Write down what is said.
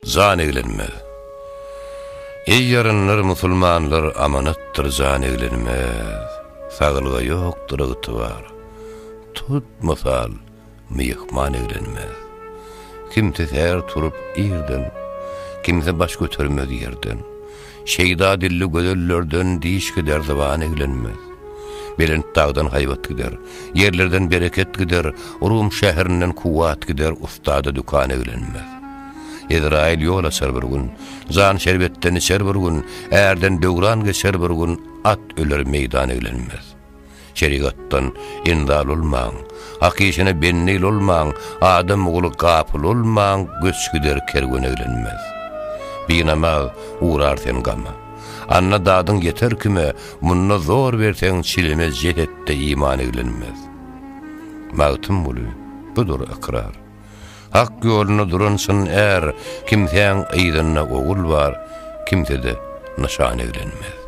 Jan eglenmez. Eý ýaranlar musulmanlar amanatdyr jan eglenmez. Saglyga ýokdur ygtybar. Tut mysal, myhman eglenmez. Kimse säher turup irden, Kimse baş götermez ýerden. Şeýda dilli gözellerden Diş gider zyban eglenmez. Belent dagdan haýbat gider, Ýerlerden bereket gider, Rum şäherinden kuwwat gider, Ustada dükan eglenmez. Ezraýyl ýol açar bir gün, Jan şerbetden içer bir gün, Ärden döwran geçer bir gün, At öler meýdan eglenmez. Şerigatdan enzal olmaň, Hak işine bendi olmaň, Adam ogly gapyl olmaň, Göç gider kerwen eglenmez. Binamaz urar sen gama. Anna dadyň ýeter kime, Munda zor berseň çilime Jesetde iman eglenmez. Magtymguly, budur ykrar. Hak ýolunda duran çyn är, Kimsäň yzynda ogul bar, Kimsede nyşan eglenmez.